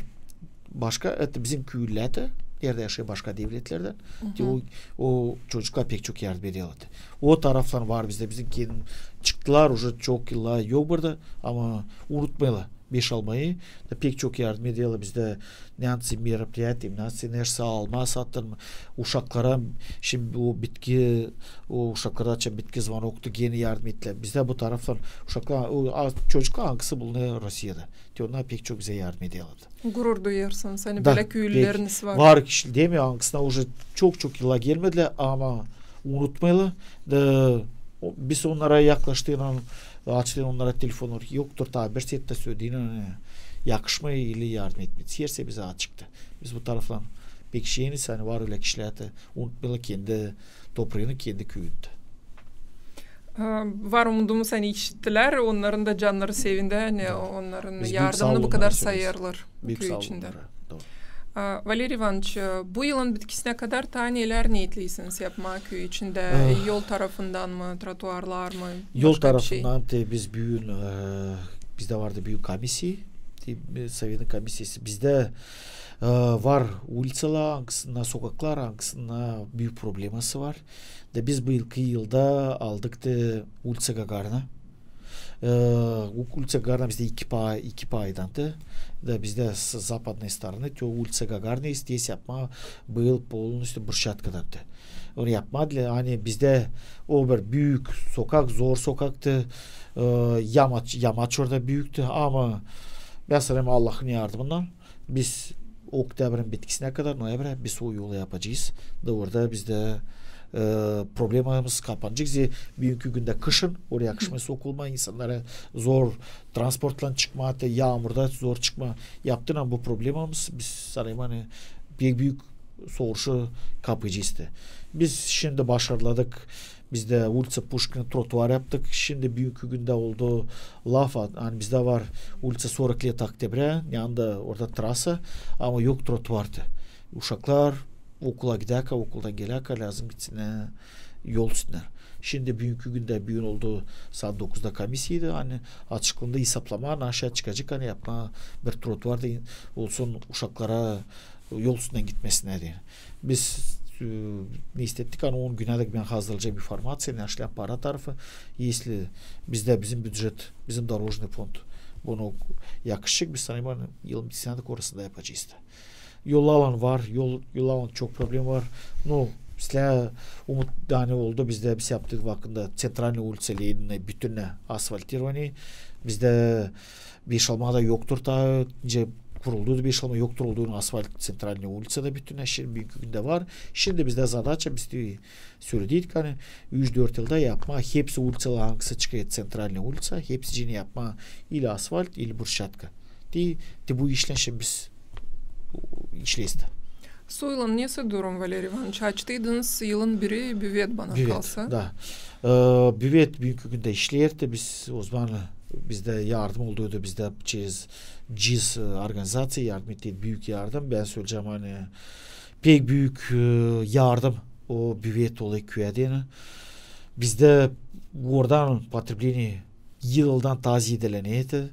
başka, это bizim küüylülär te, neredä yaşêêr başka devletlerdän. Te o, o çocuklara pek çok yardım ederlär te. O taraflan var bizdä, bizim kendim çıktılar, уже çok yıllar yok burada, ama unutmêêrlar. Beş-altı ay da pek çok yardım ederlär bizdä, neredä мероприятие, neredä nersä almaa satın, uşaklara, şindi o bitki, o uşaklara açan bitki звонок tu genä yardım ettilär. Bizdä bu taraftan uşaklar, o, a, çocuklar angısı bulunêr Rusiyada. Te onnar pek çok bizä yardım ederlär. Gurur duyêrsınız, ani bölä küüylüleriniz var. Var kişi, demeerim, angısına уже çok-çok yıllar gelmedilär, ama unutmêêrlar. Da o, biz onnara yaklaştıynan, açtıynan onnara telefon, yoktur taa bir saatta sölediynan, ani yakışmêêr ili yardım etmää. Hersi bizä açıktı. Biz bu taraftan pek işeniz, ani var ölä kişilär te unutmêêrlar kendi toprağını, kendi küüyünü. E, var umudumuz, ani işittilär, onnarın da cannarı sevindi, ani onnarın yardımını bu kadar sayêrlar küü içindä. Doğru. A, Valeriy İvanıç, e, bu yılın bitkisinä kadar taa nelär neetleysiniz yapmaa küü içindä? Yol tarafından mı, trotuarlar mı, başka bir şey? Yol tarafından te biz büün, e, bizdä vardı büün komissiya, te, e, sovetin komissiyası. Bizdä, e, var uliţalar, angısında, sokaklar, angısında büük probleması var. Da biz bu yılkı yılda aldık te uliţa Gagarina. E, uliţa Gagarina bizdä iki pa-, iki paydan te. Da bizdä s-, западной стороны, te o uliţa Gagarina isteeriz yapmaa bu yıl полностью брусчаткадан te. Onu yapmaa diil, ani bizdä o bir büük sokak, zor sokaktı, e, yamaç, yamaç orada büüktü, ama bän sanêrım Allahın yardımınnan biz oktябрın bitkisinä kadar, noyabrä biz o yolu yapacez. Da orada bizdä, e, problemamız kapanacek. Zerä büünkü gündä kışın oraya yakışmêêr sokulmaa, insannara zor transportlan çıkmaa, te yaamurda zor çıkmaa. Yaptıynan bu problemamız, bän sanêrım, ani pek büük soruşu kapayacez te. Biz şindi başardık, bizdä uliţa Puşkina trotuar yaptık. Şindi büünkü gündä oldu laf, ani bizdä var uliţa сорок лет Октября, yanında orada trasa, ama yok trotuar te. Uşaklar okula gidärkän, okuldan gelärkän lääzım gitsinnär, yol üstünnär. Şindi büünkü gündä, büün oldu saat dokuzda komissiyaydı, ani açıklandı, esaplamaa, naşey çıkacek, ani yapmaa bir trotuar da in-, olsun uşaklara, yol üstünnän gitmesinnär deyni. Biz, e, ne istedik, ani on günä dek bän hazırlayacam informaţiya, naşey para tarafı, если bizdä bizim бюджет, bizim дорожный фонд bunu yakışacek, biz sanêrım, ani yılın bitkisindä dä orasını da yapacez da. Yollarlan var, yol, yollarlan çok problema var. Nu, islää umut, ani oldu bizdä, biz yaptık vakıdında Центральная улица Ленина, bütünnä asfaltirovanie. Bizdä Beşalmada yoktur taa, nicä kuruldu da Beşalma, yoktur oldu asfalt Центральная улицада bütünnä, şindi büünkü gündä var. Şindi bizdä zadaça, biz dä söledik, ani üç-dört yılda yapmaa hepsi uliţalar, angısı çıkêr Центральная улица, hepsicini yapmaa ili asfalt, ili brusçatka. Te, te bu işlän şindi biz işleeriz. Suylan nesoy durum, Valeriy İvanıç? Açtıydınız yılın biri büvet, bana kalsa. Da. E, büvet büünkü gündä işleer te, biz ozaman bizdä yardım olduydu, bizdä çerez GIZ, e, organizaţiya yardım etti, büük yardım. Bän söleyecäm, ani pek büük, e, yardım o büvet olayı küüyä deyni. Bizdä oradan потребление yıldan taa zedelenedi.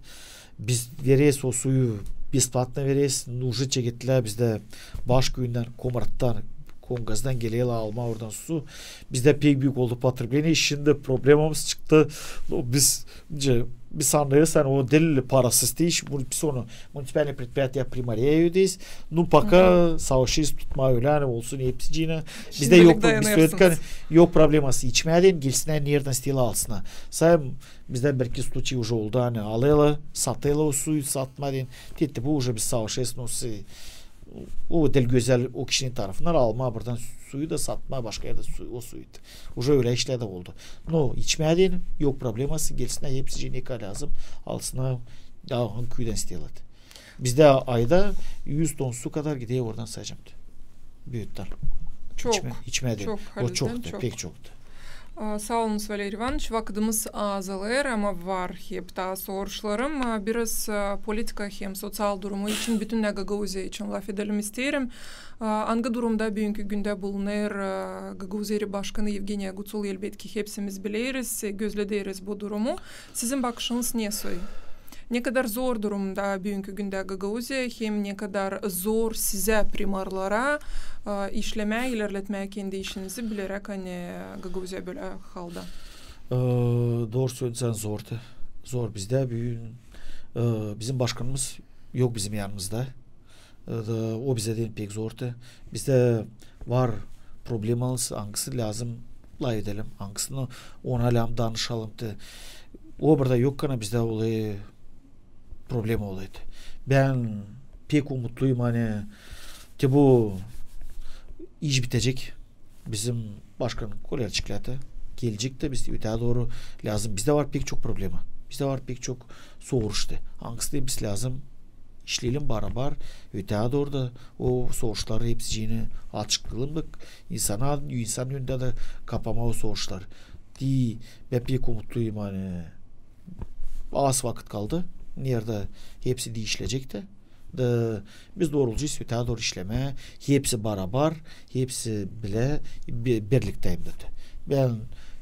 Biz vereriz o suyu, бесплатно vereriz. Нужды çeketlär bizdä baş küüyündän, Komrattan, Kongazdan gelerlär almaa oradan su. Bizdä pek büük oldu потребление. Şindi problemamız çıktı. Nu, biz, nicä, biz annêêrız, ani o diil parasız te iş. Bunu biz onu муниципальное предприятие Приморья ödeeriz. Nu, пока savaşêrız tutmaa ölä, ani olsun hepsicini. Bizdä yok, biz söledik, ani yok probleması, içmää deyni, gelsinnär neredän isteerlär alsınnar. Sayım, bizdä bir-iki случай уже oldu, ani alêrlar, satêrlar o suyu satmaa deyni. Te, te bu уже biz savaşêrız, nu, o diil gözäl o kişinin tarafından almaa buradan suyu da satmaa başka erdä suyu, o suyu. Уже ölä işlär dä oldu. Nu, içmää deyni yok probleması, gelsinnär hepsicini, ne kadar lääzım, alsınnar, ya, angı küüdän isteerlär. Bizdä ayda üz ton su kadar gider oradan, sayacam. Büvettan. Çok. İçmää, içmää deyni. Çok, o haliden çok da, çok. Pek çok da. A, saa olunuz, Valeriy İvanıç. Vakıdımız azalêr, ama var hep taa soruşlarım. A, biraz, a, politika hem soţial durumu için, bütünnä Gagauziya için lafedelim isteerim. A, angı durumda büünkü gündä bulunêr, a, Gagauzeriya başkanı Evgeniya Guţul? Elbetki, hepsimiz bileriz, e, gözlederiz bu durumu. Sizin bakışınız nesoy? Ne kadar zor durumda büünkü gündä Gagauziya, hem ne kadar zor sizä, primarlara, e, işlemää, ilerletmää kendi işinizi, bileräk, ani Gagauziya bölä halda? E, dooru söleyecäm, zor te. Zor bizdä büün, e, bizim başkanımız yok bizim yanımızda. E, da o bizä deyni pek zor te. Bizdä var problemamız, angısı lääzım lafedelim, angısını ona lääzım danışalım te. O burada yok kana, bizdä olêr problema olêr te. Bän pek umutluyum, ani te bu iş bitecek. Bizim başkan kolerçiklär te gelecek te, biz ötää dooru lääzım. Bizdä var pek çok problema. Bizdä var pek çok soruş te. Angısı deyni biz lääzım işleyelim barabar, ötää dooru da o soruşları hepsicini açıklayalım da insana, insan önündä dä kapamaa o soruşları. Te bän pek umutluyum, ani az vakıt kaldı. Neredä hepsi diişilecek te. Da biz dooru olacez ötää dooru işlemää, hepsi barabar, hepsi bilä, bi-, birliktä hem dä. Bän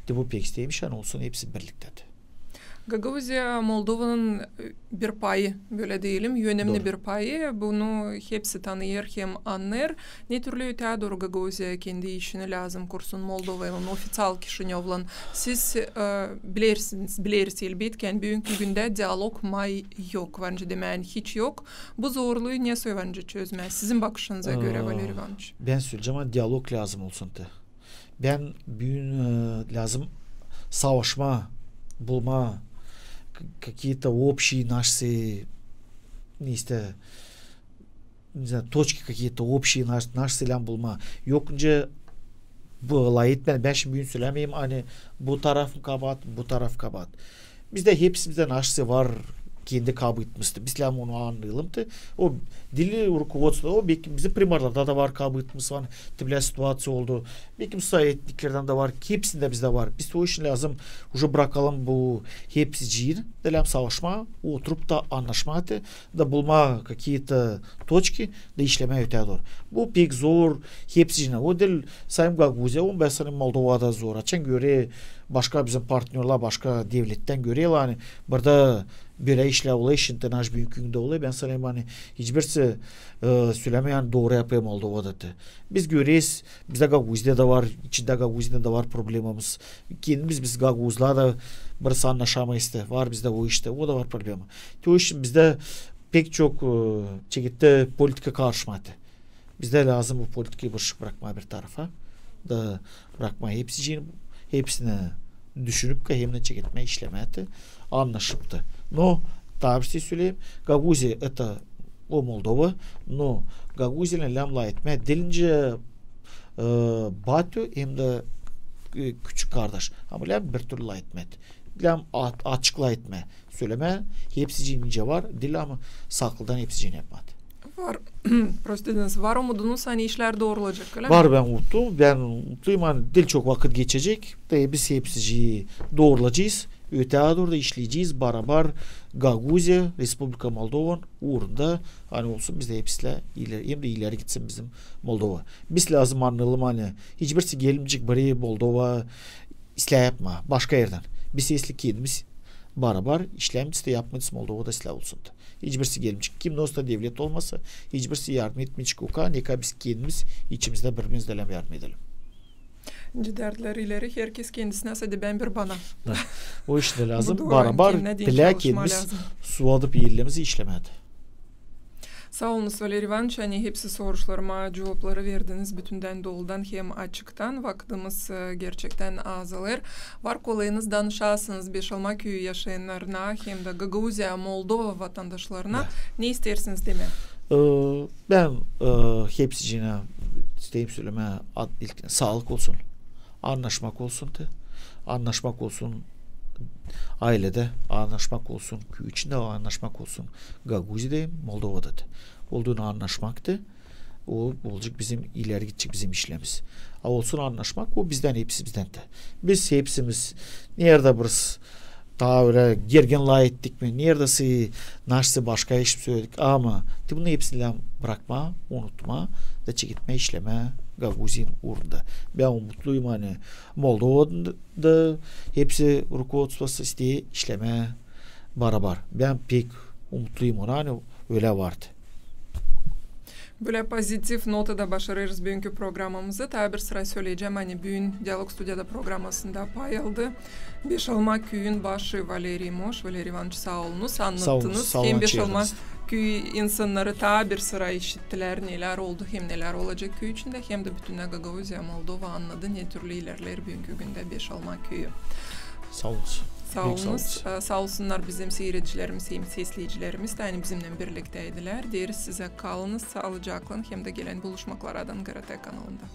te bu pek isteerim, ani olsun hepsi birliktä te. Gagauziya Moldovanın, e, bir payı, bölä deyelim, önemli bir payı. Bunu hepsi tanıyêr hem annêêr. Ne türlü ötää dooru Gagauziya kendi işini lääzım kursun Moldovanın, ofiţial Kişinövlan? Siz, e, bilersiniz, bileriz elbetki, ani büünkü gündä dialog may yok, var nicä demää, hiç yok. Bu zorluyu nesoy var nicä çözmää, sizin bakışınıza görä, Valeriy İvanıç? Bän söleyecäm, ani dialog lääzım olsun te. Bän büün, e, lääzım savaşmaa, bulmaa k-, какие-то общие наши, не знаю, точки какие-то общие наш-, наши lääzım bulmaa. Yok nicä bu lafetmää, bän şindi büün sölämeerim, ani bu taraf kabaat, bu taraf kabaat. Bizdä hepsimizdä наши var kendi kabaatımız te. Biz lääzım onu annayalım te. O diil руководство, o beki bizim primarlarda da var kabaatımız, var. Te bilä situaţiya oldu. Beki sovetniklerdän dä var, hepsindä bizdä var. Biz o işin lääzım уже brakalım bu hepsicini, da lääzım savaşmaa, oturup da annaşmaa te, da bulmaa какие-то точки, da işlemää ötää dooru. Bu pek zor hepsicini. O diil sayım Gagauziya, onu bän sanêrım Moldovada zor. Açan göre başka bizim partnörlär, başka devlettän görerlär, ani burada bölä işlär olêr, şindi naş büünkü gündä olêr. Bän sanêrım, ani hiçbirisi, e, sölämeer, ani dooru yapêr Moldovada da. Biz göreriz, bizdä Gagauziyada da var, içindä Gagauziyada da var problemamız. Kendimiz biz gagauzlar da biraz annaşamêêrız da, var bizdä o iş tä, o da var problema. Te o iş bizdä pek çok, e, çekettä politika karışmadı. Bizdä lääzım bu politikayı bırakmaa bir tarafa. Da bırakmaa hepsicii, hepsini düşünüp, hem dä çeketmää, işlemää, annaşıp da. No, taa bir şey söleyim. Gagauziya, это, o Moldova, no Gagauziyaylan lääzım laf etmää, diil nicä, e, batü hem dä, e, küçük kardaş. Ama lääzım bir türlü laf etmää. Lääzım a-, açık laf etmää. Sölemää, hepsicii nicä var, diil ama saklıdan hepsiciini yapmadı. Var, prost dediniz, var umudunuz, ani işlär doorulacek, ölä mi? Var, bän umutlu, bän umutluyum, ani diil çok vakıt geçecek. Da biz hepsicii doorulacez, ötää dooru da işleyecez, barabar Gagauziya, Respublika Moldovanın uurunda, ani olsun bizdä hepsi ileri, hem dä ileri gitsin bizim Moldova. Biz lääzım annayalım, ani hiçbirisi gelmeyecek biri Moldova islää yapmaa başka erdän. Biz esli kendimiz barabar işleyecez da yapacez Moldovada islää olsun da. Hiçbirisi gelmeyecek. Kim nasıl devlet olmasa, hiçbirisi yardım etmeyecek o kadar, ne kadar biz kendimiz içimizdä birbirimizdä lääzım yardım edelim. Nicä deerlär ileri, herkez kendisinä, sade bän bir bana. Da. O iş dä lääzım, barabar, bilä kendimiz suvadıp ellerimizi işlemää. Saa olunuz, Valeriy İvanıç, ani hepsi soruşlarıma cuvapları verdiniz bütündän doludan hem açıktan. Vakıdımız, e, gerçektän azalêr. Var kolayınız danışasınız Beşalma küüyü yaşayannarına hem dä Gagauziya, Moldova vatandaşlarına ne isteersiniz demää? E, bän, e, hepsiciinä isteerim sölemää, ad-, ilk, saalık olsun. Annaşmak olsun te. Annaşmak olsun ayledä, annaşmak olsun küüyün içindä, annaşmak olsun Gagauziyada, Moldovada te. Olduuna annaşmak te, o olacek bizim, ileri gidecek bizim işlerimiz. A olsun annaşmak, o bizdän, hepsimizdän te. Biz hepsimiz, neredä bir s-, taa ölä gergin laf ettik mi, neredä sä naşsa başka iş söledik, ama te bunu hepsini brakmaa, unutmaa da çeketmää, işlemää Gagauziyanın uurunda. Bän umutluyum, ani Moldovada da hepsi rukovodstvosu isteer işlemää barabar. Bän pek umutluyum ona, ani ölä var te. Bölä pozitiv notada başarêrız büünkü programamızı. Taa bir sıra söleyecäm, ani büün Dialog studiyada programasında pay aldı Beşalma küüyün başı Valeriy Moş. Valeriy İvanıç, saa olunuz, annattınız. Hem Beşalma küüyü insannarı taa bir sıra işittilär, nelär oldu hem nelär olacek küüyün içindä, hem dä bütünnä Gagauziya, Moldova annadı, ne türlü ilerleer büünkü gündä Beşalma küüyü. Saa olunuz. Saa olunuz. E, saa olsunnar bizim siiredicilerimiz hem sesleyicilerimiz dä, ani bizimnän birliktäydilär. Deeriz sizä, kalınız saalıcaklan hem dä gelän buluşmaklara GRT kanalında.